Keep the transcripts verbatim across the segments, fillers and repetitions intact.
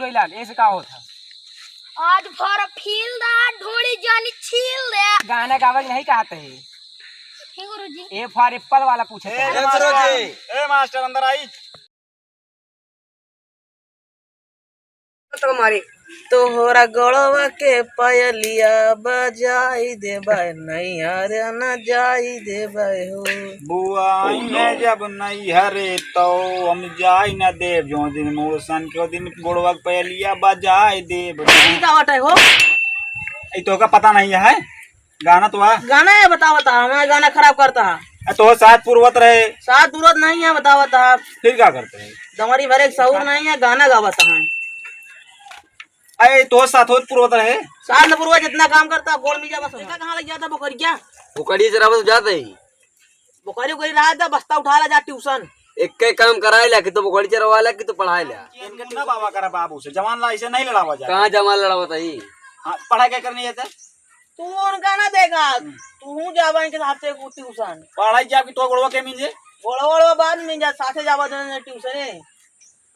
कोई लाल, ऐसे का होत है? आज भर फील दा, ढोली जानी छील दे। गाना गावे के नहीं कहत है। हे गुरुजी। A for apple वाला पूछत ए, है। ए, गुरुजी। ए, मास्टर, अंदर आई। तो मारी। तोहरा गड़वा के पायलिया बजाई देबे, नैहर न जाई देबे हो। बुआई है जब नैहरे तो हम जाई न देब, जो दिन मोर सन के दिन गोड़वा के पायलिया बजाई देब। ई का बात है हो? ई तो का पता नहीं है। गाना तो आ। गाना है, बता, बता, हमारा गाना खराब करता है। आ, तो सात पुरवत रहे। सात पुरवत नहीं है, बता, बता। फिर क्या करते हैं? दमरी भरे एक सहूर नहीं है, गाना गावत है। अरे, तो सात होत पुरवत रहे। सात न पुरवत, जितना काम करता, गोड़ मिजा बस। देखा कहाँ लग जाता बोकरिया? बोकरिया चरावत जाते ही। बोकरी, बोकरी रहा था, बस्ता उठा ला जा ट्यूशन। एक के काम कराए ला कि तो बोकरी चरवा ला कि तो पढ़ाए ला। इनके ना बाबा करा बाबू से, जवान ला ऐसे नहीं लड़ावा जाए। कहाँ जवान लड़ावत है? हाँ, पढ़ाई क्या करनी है तो? तू उनका ना देगा, हम्म। तू जावा इनके साथ से ट्यूशन। पढ़ाई जाके तो गोड़वा के मिंजे? गोड़वा, गोड़वा बाद में जा, साथे जावा दोनों ट्यूशन है।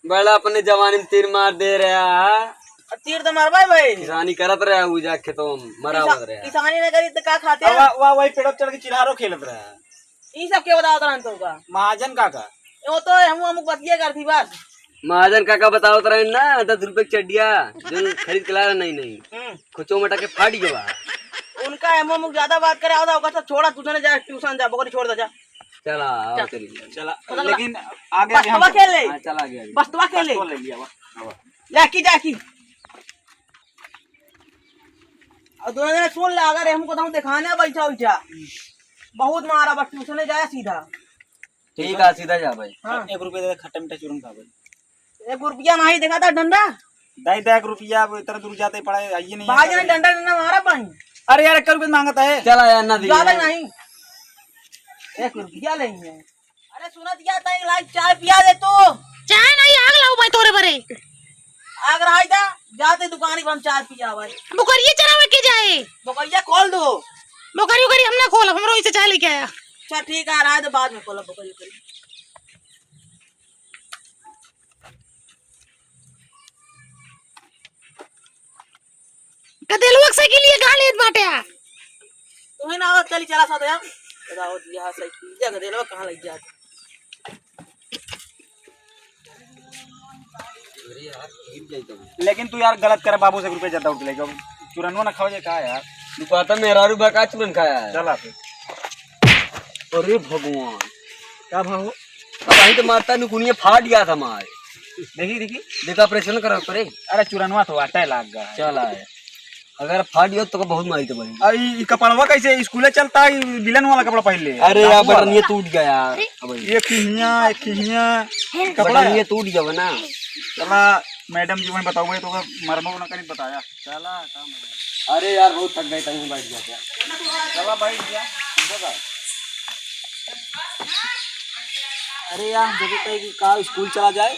बड़ा अपने जवानी में तीर मार दे रहा है। अब तीर तो मारबा भाई। किसानी करत रहा, उ जा खेतों में मरावत किसा-, रहा। किसानी नहीं करी तो का खाते? अब वा-, वा-, वही पेड़ पे चढ़ के चिल्हारो खेलत रहा। ई सब के बतावत रहन तो का? महाजन काका। वो तो हम, हम बतिया करती बस। महाजन काका बतावत रहे ना, दस रुपए के चड्डिया, जो खरीद के ला रहे, नहीं, नहीं। हम्म। खुचो मटा के फाट गवा। उनका एमओ मुख ज्यादा बात करे, आवता, ओकर से छोड़ा, तू ने जा, ट्यूशन जा, बकरी छोड़ दे, जा। चला, आओ, चल। चलिए। चला, चला। लेकिन आगे, आगे बस्तवा हम खेल ले। हाँ, चला, आगे, आगे। बस्तवा खेल ले। बस्तवा ले लिया, वाह, वाह। जाकी, जाकी। और दोनों जने सुन ले, अगर हमको तो हम दिखाने बैठा उठा। बहुत मारा, बस ट्यूशन जाए सीधा। ठीक है, सीधा जा भाई। हाँ। एक रुपये दे, खट्टा मीठा चूरन खा भाई। एक रुपया नहीं देखा था डंडा। दाई, दाई, एक रुपया, अब इतना दूर जाते पड़ा है, आइए नहीं भाई आता जान है। डंडा, डंडा मारा पानी। अरे यार, एक रुपया मांगता है। चला यार, ना दिए। ज्यादा नहीं। एक रुपया लेंगे। अरे सुनत क्या था, एक लाख चाय पिया दे तू। चाय नहीं, आग लाओ भाई तोरे बरे। आग रहा था, जाते दुकान पर हम चाय पिया भाई। बुकरिया चरावे के जाए। बुकरिया खोल दो। बुकरी उकरी हम ना खोलब, हमरो इसे चाय लेके आया। अच्छा ठीक है, रहा दे, बाद में खोलब बुकरी उकरी। गदेलवा के साइकिल ये कहाँ लेत बाटे आ? तू ही ना आवत, चली चला साथ यार। बताओ जी, यहाँ साइकिल ये गदेलवा कहाँ लग जात? लेकिन तू यार गलत करे, बाबू से एक रुपया ज्यादा उठ लेके चुरनवा ना खावे का यार। दुकाता मेहरारू बा का चुरन खाया है? चला फिर। अरे भगवान। का भाव? अब वहीं तो मारता नुकुनिया फाट गया था मार। देखी, देखी। देखा ऑपरेशन करा करे। अरे चुरनवा तो आटा लाग गया है। चला है। अगर फाट गया तो बहुत मारी तो भाई। अरे ई कपड़वा कैसे स्कूले चलता है, ई विलन वाला कपड़ा पहन ले। अरे यार, डाकू वाला। बटनिया टूट गया यार। अबे। ये खिहिया, ये खिहिया। कपड़ा बटनिया है। टूट गया ना। चला, मैडम जी वहीं बताओगे तो मरनो ना कहीं बताया। चला, काम है। अरे यार, बहुत थक गए, तंग बैठ गया क्या? चला, बैठ गया। अरे यार, हम सोचते हैं कि का स्कूल चला जाए,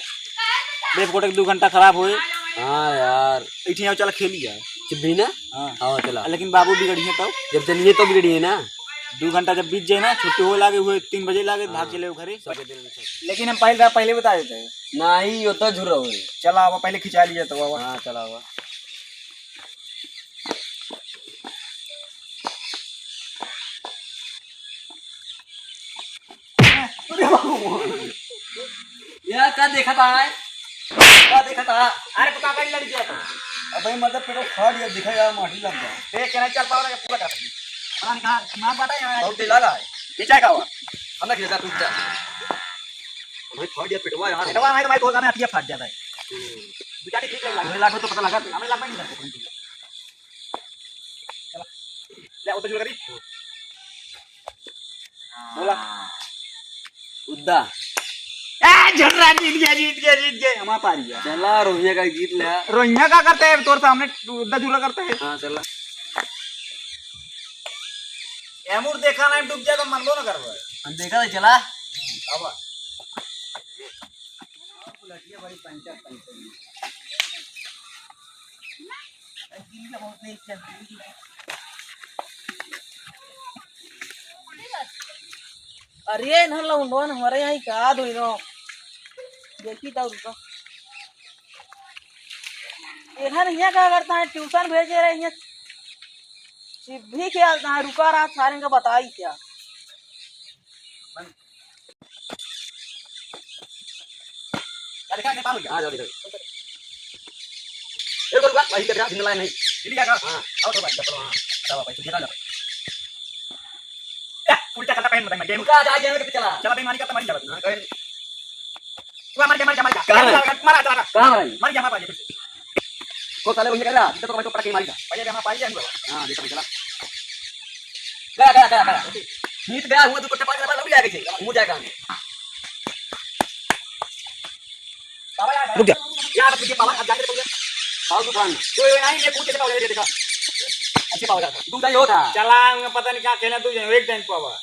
बेबकोटे के दो घंटा खराब होए। हाँ यार। इठिया चला खेली यार। चुप भी ना? हाँ। हाँ, चला। लेकिन बाबू बिगड़ी है तो? जब जनिए तो बिगड़ी है ना। दो घंटा जब बीत जाए ना, छुट्टी हो लागे हुए, तीन बजे लागे, हाँ। भाग चले घरे। सबके दिल में सब। लेकिन हम पहले, पहले बता देते हैं। नहीं, यो तो झुरा हुए। चला, अब पहले खिंचा लिया तो बाबा। हाँ, चला बाबा। अरे बाबू। यार, का देखा था, आय? का देखा था? अरे, तो काका लड़ गया था। अबे, मतलब, पेटो फाड़ गया, दिखा यार, माटी लग गया। देख के नहीं चल पाओ ना, पूरा कर। पता नहीं कहाँ, दिमाग बाटा है यार। बहुत तेल लगा है। ये चाय का हुआ? हम ना खिला, तू जा। भाई, फाड़ गया पेटवा यार। पेटवा नहीं तो भाई, दो गाने हटिया फाट जाता है। हम्म। बेचारी ठीक है, हमें लागो तो पता लगा। हमें लगा नहीं था। ले, वो तो शुरू करी। बोला। उद्दा। ए, झर्रा जीत गया, जीत गया, जीत गया। हमारा पारी है। चला, रोहिया का गीत ले। रोहिया का करते हैं, तोर सामने उद्दा झुर्रा करते हैं। हाँ, चला। एमुर देखा नहीं, डूब जाए तो मन लो ना करवा। हम देखा था, चला। अब। अरे, इन्हन लौंडवन हमारे यहाँ ही का धोई दो। देखी तब रुका। इधर हियाँ का करता है, ट्यूशन भेजे रहे हियाँ। सिद्धि खेलता है, रुका रहा, सारे का बताई क्या। क्या देखा, क्या पार हो गया? हाँ, जाओ, देखो। ए, रुको, रुको, वही देखा, झिंगला है नहीं। इधर क्या कहा? हाँ, आओ तो भाई, चलो, हाँ, हटाओ भाई, तुम देखा जाओ। ए, उल्टा चलता पहन, बताइए, गेम। रुका, जा, गेम के पीछे चला। चला, बेईमानी करता, मर जा। हाँ, कहीं। तू मर जा, मर जा, मर जा। कहाँ है? मारा, मारा, मारा। कहाँ है? मर जा, मार जा। को साले वही कर रहा, इधर तो भाई तो पटक के मारी था। भैया, यहाँ पाई जाएंगे। हाँ, देखो, चला। गया, गया, गया, गया। नीचे गया, हुआ तो कुत्ता पानी लगा, लग जाएगा इसे। मुँह जाएगा हमें। रुक जा। यार, अब तुझे पावर, अब जाके रुक जा। पावर दुकान। ये, ये नहीं, ये पूछ के देखा, ये देखा। अच्छे पावर जाता। दूध नहीं होता। चला, उनका पता नहीं क्या खेलना, तू जानो, एक टाइम पावर।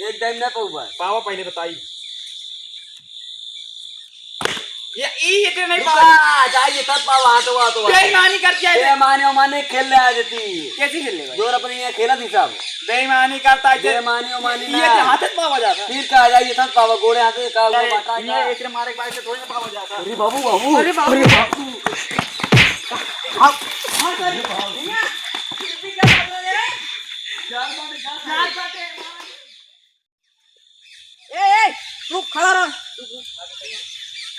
एक टाइम नहीं पावर। पावर पहले बताई। ये, ई, इतने नहीं रुका, पावर। जाइए, तब पावर, हाँ, तो, हाँ, तो, हाँ, तो। बेईमानी करती है। बेईमानी, उमानी खेल ले आ जाती। कैसी खेल ले भाई? जोर अपनी ये खेला थी सब। बेईमानी करता है। बेईमानी, उमानी ये ना। तो हाथ से पावा जाता। फिर कहा जाइए, तब पावा, गोड़े हाथ से कहा, अरे, बाटा ये का। एक मारे के बाद से थोड़ी ना पावा जाता। अरे बाबू, बाबू। अरे बाबू। अरे बाबू। हाँ, हाँ, सर। भैया, ये भी क्या कर रहे हैं? चार बाटे, चार बाटे। ए, ए, रुक, खड़ा रह।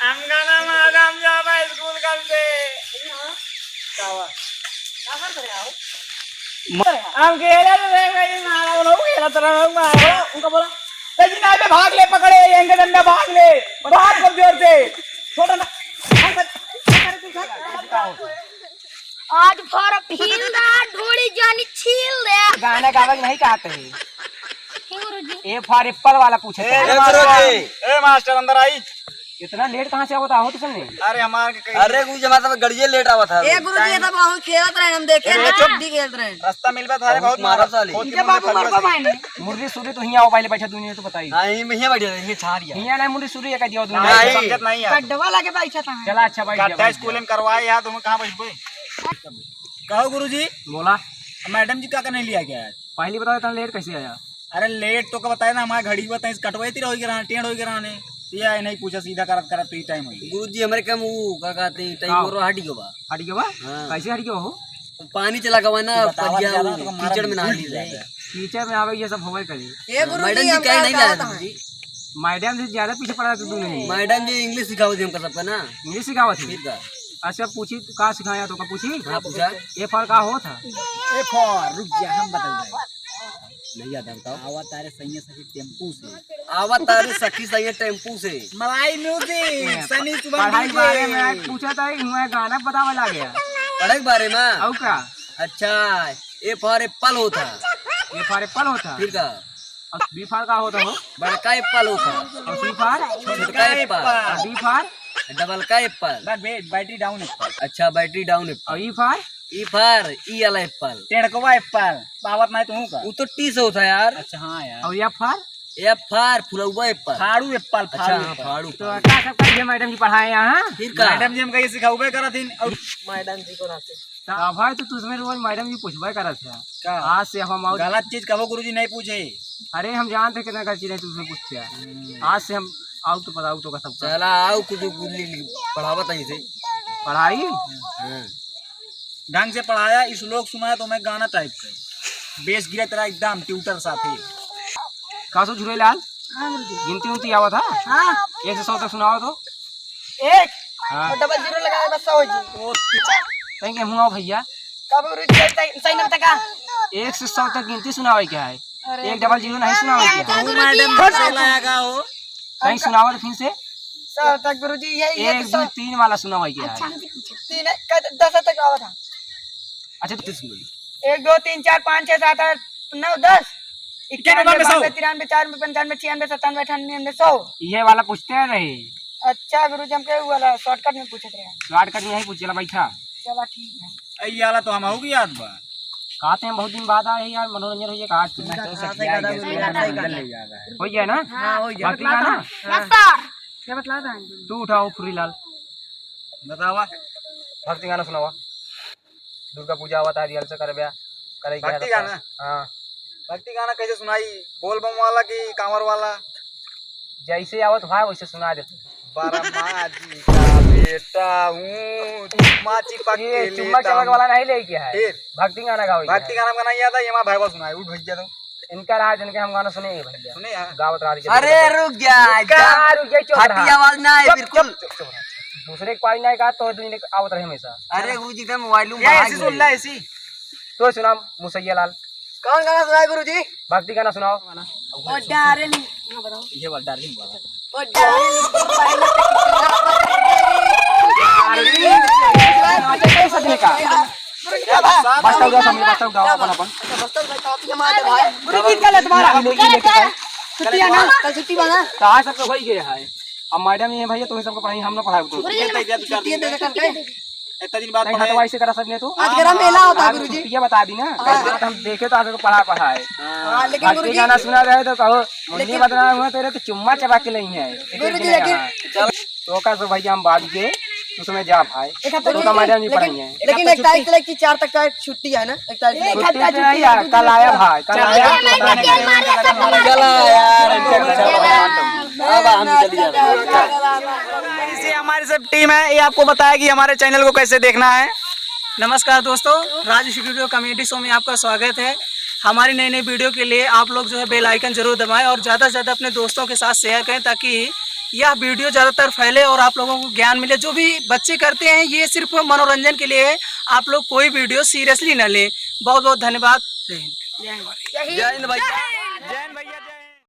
अंगना मैडम जाबा स्कूल कब से? का बा? का कर रहे हो? हम खेले तो रहे, मैं मारा, वो लोग खेलत रहे, मैं मारा। बोला, उनका बोला। लेकिन आगे भाग ले, पकड़े, इनके डंडा भाग ले, भाग खूब जोर से। छोटा ना, भाग, भाग, भाग, भाग, भाग। आज भर फील दा, ढोड़ी जानी छील दे। गाना गावे के नहीं कहते हैं। हे गुरुजी। A for apple वाला पूछे ए, थे। ए, गुरुजी। ए, मास्टर, अंदर आई। इतना लेट कहाँ से आवत हो तुमने? अरे, हमार के कहीं अरे, गुरुजी, हमारे सब गड़िए लेट आवत है। ए, गुरुजी, ये सब बहुत खेलत रहे, हम देखे ए, ना, चुप। कबड्डी खेलत रहे। रास्ता मिलबा थारे बहुत बहुत मारा मारा। साले। खोद के इनके मुंह बाबू पे मरबा पड़वा। मायने। मुर्री सुर्री तो हियाँ आओ, पहले बैठा दुनिया तो बताई। हाँ, यहीं, यहीं बैठे रहे, यहीं छाड़ दिया। हियाँ ना मुर्री सुर्री का दिया दुनिया। नहीं, नहीं। समझत नहीं है। गड्ढवा लगे बैठा था। चला, अच्छा, बैठ जा, गड्ढा बैठ जा। स्कूल में करवाए यार, तुम कहाँ बैठबे? कहो गुरुजी। बोला। मैडम जी का का नहीं लिया गया आज? पहली बताओ, इतना लेट कैसे आया? अरे लेट तो का बताया ना, हमारे घड़ी बताए, कटवाई ती रहोगी रहा, टेढ़ होगी रहा ने। तो ये नहीं पूछा, सीधा करत करत तो ये टाइम होई। गुरुजी, हमरे कम वो का कहते हैं, टाइम का? और हट गयो बा। हट गयो बा? हाँ। कैसे हट गयो हो? पानी चला गवा ना, तो बतावा पलिया ज्यादा वो तो हमारा कीचड़ में नहा उल्टी ली जाए। जाएगा। कीचड़ में आवे, ये सब होवे करे। ए गुरुजी, मैडम जी हम कहीं का नहीं जाए बतावत हैं। गुरुजी। मैडम जी ज्यादा पीछे पड़ा था तू नहीं। मैडम जी इंग्लिश सिखावत थी हमका सबका ना। इंग्लिश सिखावत थी? फिर का? अच्छा, पूछी, का सिखाया तो का पूछी? हाँ, पूछा। A for का होत है? A for, रुक जा, हम बताई। नहीं याद है, बताओ। आवा तारे सैया सखी टेम्पू से। आवा तारे सखी सैया टेम्पू से। मलाई music, ए, सनी सुबह पढ़ाई DJ। बारे में आज पूछा था, मैं गाना बतावे लाग गया। पढ़ाई के बारे में? और का? अच्छा, A for apple होत है। A for apple होत है। फिर का? और B for का होत है हो? बड़का एप्पल होत है। और C for? छोटका एप्पल। और D for? डबल का एप्पल। बस बे-, बैटरी डाउन एप्पल। अच्छा, बैटरी डाउन एप्पल। और E for? E for, ई वाला एप्पल। टेढ़कवा एप्पल। पावत नहीं तू का? वो तो T से होत है यार। अच्छा, हाँ यार। और F for? F for, फुलौवा एप्पल। फाड़ू एप्पल, अच्छा, फाड़ू हाँ, एप्पल। फाड़ू, तो फाड़ू। का सब कहिए मैडम जी पढ़ाए यहाँ? फिर का? मैडम जी हमका ये सिखाउबे करत हिन। और मैडम जी को रहते। तो अब भाई तो तुझमें रोज मैडम जी पूछबे करत है। का? आज से हम और गलत चीज कबो गुरुजी नहीं पूछे। अरे हम जानते कितना गलत चीज नहीं तुझमें पूछते हैं। हम्म। आज से हम आउट तो बताओ तो का सबका। चला आओ कुछ गुल्ली पढ़ावत है इसे। पढ़ाई? हाँ। ढंग से पढ़ाया, श्लोक सुनाया तो मैं गाना टाइप कर। बेस गिरा तेरा एकदम ट्यूटर साथे। का सो झुरेलाल? हाँ गुरुजी। गिनती उनती आवत है? हाँ। एक से सौ तक सुनाओ तो। एक। हाँ। और डबल जीरो लगाए बस सौ हो जी। कहीं के हुआ भैया? कब गुरुजी सही, सही नंबर तक आ? एक से सौ तक गिनती सुनावे क्या है? अरे एक डबल जीरो नहीं सुनावे क्या है? तू मैडम से लाया का हो? कहीं सुनावा तो फिर से। सौ तक गुरुजी, यही है एक, तो सौ। दो, तीन वाला सुनावा क्या है? अच्छा, हमसे पूछो। तीन है, क-, दस तक आवा था। अच्छा, तो सुनो। एक, दो, तीन, चार, पाँच, छः, सात, आठ, नौ, दस। इक्यानवे, बानवे, सौ। बानवे, तिरानवे, चार, पंचानवे, छियानवे, सत्तानवे, अठानवे, निन्यानवे, सौ। ये वाला पूछते रहे। अच्छा गुरुजी, हमके वो वाला शॉर्टकट में पूछत रहे। शॉर्टकट में यही पूछ, चला बैठा। चला ठीक है। ए, ये वाला तो हम हो गया याद बा। कहते हैं बहुत दिन बाद आए हैं यार, मनोरंजन हो गया, कहा आज कुछ। हो गया ना? हाँ, हो गया। भक्ति गाना? यस सर। क्या बतला रहे हैं? तू उठाओ फुरीलाल। बतावा। भक्ति गाना सुनावा। दुर्गा पूजा आवत है, रिहर्सल करबे, करे के है भक्ति सबका। गाना? हाँ। भक्ति गाना कैसे सुनाई? बोल बम वाला कि कांवर वाला? जैसे आवत भाई वैसे सुना देते। बरमा जी का बेटा हूँ, चुम्मा चिपक ये के चुम्मा लेता चपक हूँ। वाला नहीं लेके है। फिर? भक्ति गाना गाओ भक्ति यार। गाना का नहीं आता, ये हमारा भाई सुनाए, उठ भैया तो। इनका राज, इनके हम गाना सुने भैया। सुने यार। गावत राज के अरे जबरदस्त। रुक जा, रुक जा, एकदम रुक जा, चुप रहा। फटिया वाला ना है, चुप, बिल्कुल। चुप, चुप, चुप रहा। दूसरे के पारी नहीं कहा तो दिन आवत रहे हमेशा। अरे गुरुजी एकदम मोबाइल में ये भाग ऐसी सुन गए। ले, ऐसी। तो सुना मुसैया लाल। कौन गाना सुनाए गुरुजी? भक्ति गाना सुनाओ। ओ डार्लिंग, हाँ, बताओ। ये वाला डार्लिंग वाला। ओ डार्लिंग, पहले तो कितना डार्लिंग। कैसा दिने का? बस्ता उठाओ, सामने बस्ता उठाओ, अपन, अपन। अच्छा, बस्ता उठाओ, आप ही हमारे भाई। गुरु गीत का ले तुम्हारा। ये लेके, ये लेके जाओ। छुट्टी है ना? कल छुट्टी बा ना? तो आज सबके होई गया है। अब मैडम ये भैया, तुम्हें सबको पढ़ाई, हम ना पढ़ाई तुमको। गुरु जी, छुट्टी है, दे दिया, दो चार छुट्टी है, दिन। दे दे, कल के। इतना दिन बाद नहीं, हाँ, तो पढ़ाई। वैसे करा सब ने तो। आज के राम मेला होता है, आज गुरुजी। छुट्टियाँ बता दी ना। हाँ। आज हम देखे तो आज तो पढ़ा, पढ़ा है। हाँ, लेकिन आज के गुरुजी, गाना सुना रहे तो कहो, मुंडी लेकिन बदनाम हुआ तेरे तो चुम्मा चबा के नहीं है। गुरुजी, लेकिन हाँ। चलो। तो का सो भैया हम बाद के, तू समय जा भाई। एक हफ्ता तो का छुट्टी, मैडम नहीं लेकिन, पढ़ाई है। लेकिन एक तारीख से लेके चार तक का छुट्टी है ना, एक तारीख से। एक हफ्ता छुट्टी है, कल आया भाई, कल आया। चलो, चलो, चलो, चलो, चलो, चलो, यार, चलो, चलो, चलो। अब हम चलिए। ये हमारी सब टीम है, ये आपको बताया कि हमारे चैनल को कैसे देखना है। नमस्कार दोस्तों, राज स्टूडियो कॉमेडी शो में आपका स्वागत है। हमारी नई नई वीडियो के लिए आप लोग जो है बेल आइकन जरूर दबाएं और ज़्यादा से ज़्यादा अपने दोस्तों के साथ शेयर करें, ताकि यह वीडियो ज़्यादातर फैले और आप लोगों को ज्ञान मिले। जो भी बच्चे करते हैं, ये सिर्फ मनोरंजन के लिए है, आप लोग कोई वीडियो सीरियसली ना लें। बहुत बहुत धन्यवाद। जय हिंद। जय हिंद भाई।